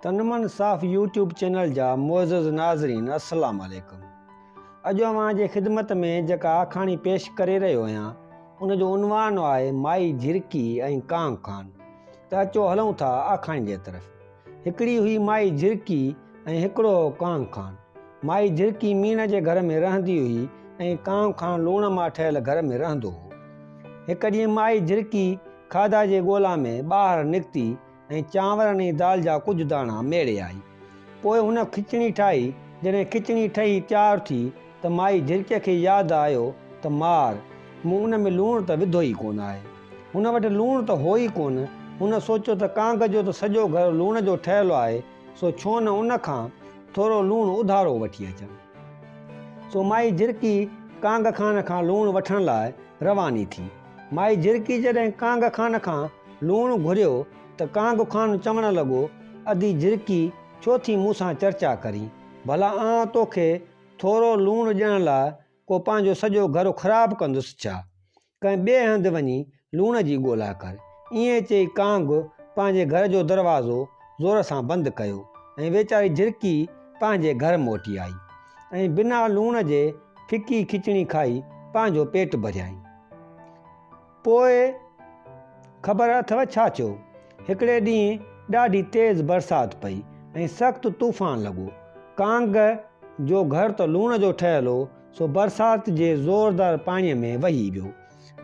تن من صاف يوٽيوب چينل جا معزز ناظرين السلام عليڪم اڄ اوهان جي خدمت ۾ جيڪا آکاڻي پيش ڪري رهيو آهيان ان جو عنوان آهي مائي جھرڪي ۽ ڪانگ خان ته اچو هلون ٿا آکاڻي جي طرف هڪڙي هئي مائي جھرڪي ۽ هڪڙو هو ڪانگ خان مائي جھرڪي ميڻ جي گھر ۾ رهندي هئي ۽ ڪانگ خان لوڻ مان ٺهيل گھر ۾ رهندو هو هڪ ڏينهن مائي جھرڪي کاڌا جي ڳولا ۾ ٻاهر نڪتي ۽ چانورن ۽ دال جا ڪجهه داڻا ميڙي آئي. پوء هن کچڻي ٺاهي. جڏهن کچڻي ٺهي تيار ٿي ته مائي جھرڪيء کي ياد آيو ته مار! مون ان ۾ لوڻ ته وڌو ئي ڪونه آهي. هن وٽ لوڻ ته هو ئي ڪونه. هن سوچيو ته ڪانگ جو ته سڄو گهر لوڻ جو ٺهيل آهي، سو ڇو نه ان کان ٿورو لوڻ اڌارو وٺي اچان. سو مائي جھرڪي ڪانگ خان کان لوڻ وٺڻ لاء رواني ٿي. مائي جھرڪي جڏهن ڪانگ خان کان لوڻ گهريو ته ڪانگ خان چوڻ لڳو، ادي جھرڪي ڇو ٿي مون سان چرچا ڪرين؟ ڀلا آئون توکي ٿورو لوڻ ڏيڻ لاء ڪو پنهنجو سڄو گهر خراب ڪندس ڇا؟ ڪنهن ٻئي هنڌ وڃي لوڻ جي ڳولا ڪر. ائين چئي ڪانگ پنهنجي گهر جو دروازو زور سان بند ڪيو ۽ ويچاري جھرڪي پنهنجي گهر موٽي آئي ۽ بنا لوڻ جي ڦڪي کچڻي کائي پنهنجو پيٽ ڀريائين. پوء خبر اٿئو ڇا ٿيو؟ هڪڙي ڏينهن ڏاڍي تيز برسات پئي ۽ سخت طوفان لڳو. ڪانگ جو گهر ته لوڻ جو ٺهيل هو، سو برسات جي زوردار پاڻيء ۾ وهي ويو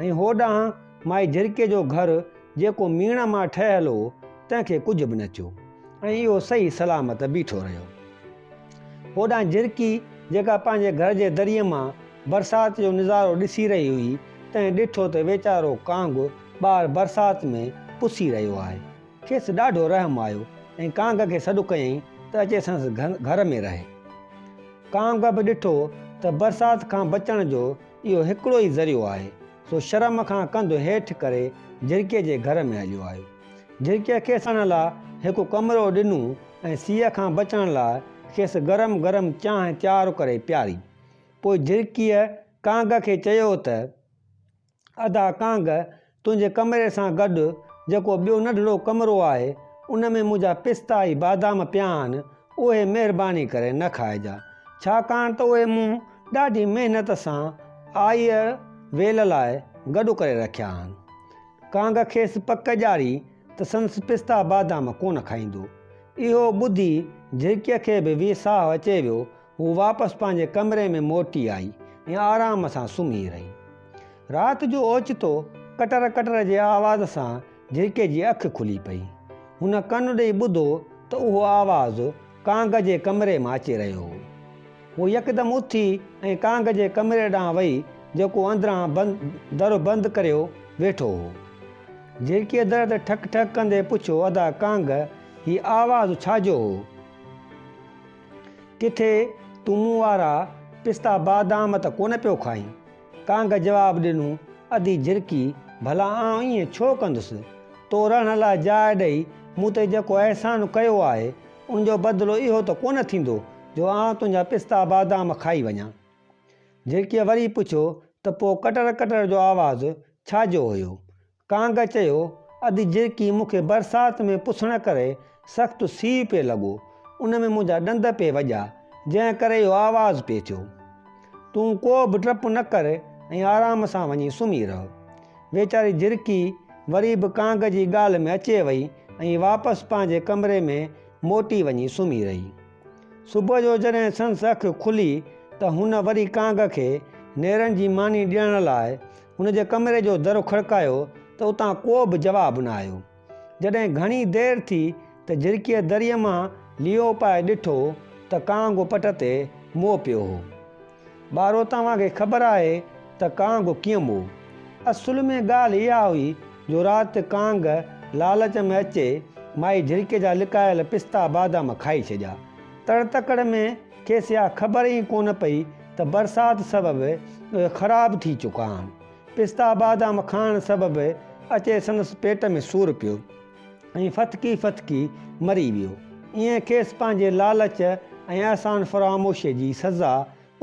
۽ هوڏانهن مائي جھرڪيء جو گهر جيڪو ميڻ مان ٺهيل هو، تنهن کي ڪجهه به نه ٿيو ۽ اهو صحيح سلامت بيٺو رهيو. هوڏانهن جھرڪي جيڪا پنهنجي گهر جي دريء مان برسات جو نظارو ڏسي رهي هئي، تنهن ڏٺو ته ويچارو ڪانگ ٻاهر برسات ۾ پسي رهيو آهي. کيس ڏاڍو رحم آيو ۽ ڪانگ کي سڏ ڪيائين ته اچي سندس گهر ۾ رهي. ڪانگ به ڏٺو ته برسات کان بچڻ جو اهو هڪڙو ئي ذريعو آهي، سو شرم کان ڪنڌ هيٺ ڪري جھرڪيء جي گهر ۾ هليو آيو. جھرڪيء کيس رهڻ لاء هڪ ڪمرو ڏنو ۽ سيء کان بچڻ لاء کيس گرم گرم چانهه تيار ڪري پياري. پوء جھرڪيء ڪانگ کي چيو ته، ادا ڪانگ، تنهنجي ڪمري سان گڏ جيڪو ٻيو ننڍڙو ڪمرو آهي، ان ۾ منهنجا پستا ۽ بادام پيا آهن، اهي مهرباني ڪري نه کائجان، ڇاڪاڻ ته اهي مون ڏاڍي محنت سان آئيء ويل لاء گڏ ڪري رکيا آهن. ڪانگ کيس پڪ ڏياري ته سندس پستا بادام ڪونه کائيندو. اهو ٻڌي جھرڪيء کي به ويساهه اچي ويو هوء واپس پنهنجي ڪمري ۾ موٽي آئي ۽ آرام سان سمهي رهي. رات جو اوچتو ڪٽر ڪٽر جي آواز سان جھرڪي جي اک کلي پئي. هن ڪن ڏئي ٻڌو ته اهو آواز ڪانگ جي ڪمري مان اچي رهيو هو. هوء يڪدم اٿي ۽ ڪانگ جي ڪمري ڏانهن وئي جيڪو اندران در بند ڪريو ويٺو هو. جھرڪيء در تي ٺڪ ٺڪ ڪندي پڇيو، ادا ڪانگ، هي آواز ڇا جو هو؟ ڪٿي تون مون وارا پستا بادام ته ڪونه پيو کائين؟ ڪانگ جواب ڏنو، ادي جھرڪي، ڀلا آئون ائين ڇو ڪندس؟ تو رهڻ لاء جاء ڏئي مون تي جيڪو احسان ڪيو آهي، ان جو بدلو اهو ته ڪونه ٿيندو جو آئون تنهنجا پستا بادام کائي وڃان. جھرڪيء وري پڇيو ته پوء ڪٽر ڪٽر جو آواز ڇا جو هيو؟ ڪانگ چيو، ادي جيڪي مون کي برسات ۾ پسڻ ڪري سخت سيء پئي لڳو، ان ۾ منهنجا ڏند پئي وڄا، جنهن ڪري اهو آواز پئي ٿيو. تون ڪو به ڊپ نه ڪر ۽ آرام سان وڃي سمهي رهه. ويچاري جرڪي وري به ڪانگ جي ڳالهه ۾ اچي وئي ۽ واپس پنهنجي ڪمري ۾ موٽي وڃي سمهي رهي. صبح جو جڏهن سندس اک کلي ته هن وري ڪانگ کي نيرن جي ماني ڏيڻ لاء هن جي ڪمري جو در کڙڪايو ته اتان ڪو به جواب نه آيو. جڏهن گهڻي دير ٿي ته جھرڪيء دريء مان ليئو پائي ڏٺو ته ڪانگ پٽ تي مئو پيو هو. ٻارو توهان کي خبر آهي ته ڪانگ ڪيئن مئو؟ اصل ۾ ڳالهه اها هئي جو رات ڪانگ لالچ ۾ اچي مائي جھرڪيء جا لڪايل پستا بادام کائي ڇڏيا. تڙ تڪڙ ۾ کيس اها خبر ئي ڪونه پئي ته برسات سبب اهي خراب ٿي چڪا آهن. پستا بادام کائڻ سبب اچي سندس پيٽ ۾ سور پيو ۽ ڦٿڪي ڦٿڪي مري ويو. ائين کيس پنهنجي لالچ ۽ احسان فراموشيء جي سزا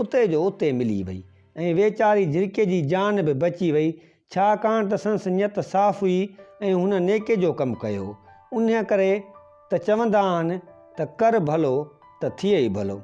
اتي جو اتي ملي وئي ۽ ويچاري جھرڪي جي جان به بچي وئي ڇاڪاڻ ته سندس نيت صاف هئي ۽ هن نيڪي جو ڪم ڪيو. انهيء ڪري ته چوندا آهن ته ڪر ڀلو ته ٿئي ئي ڀلو.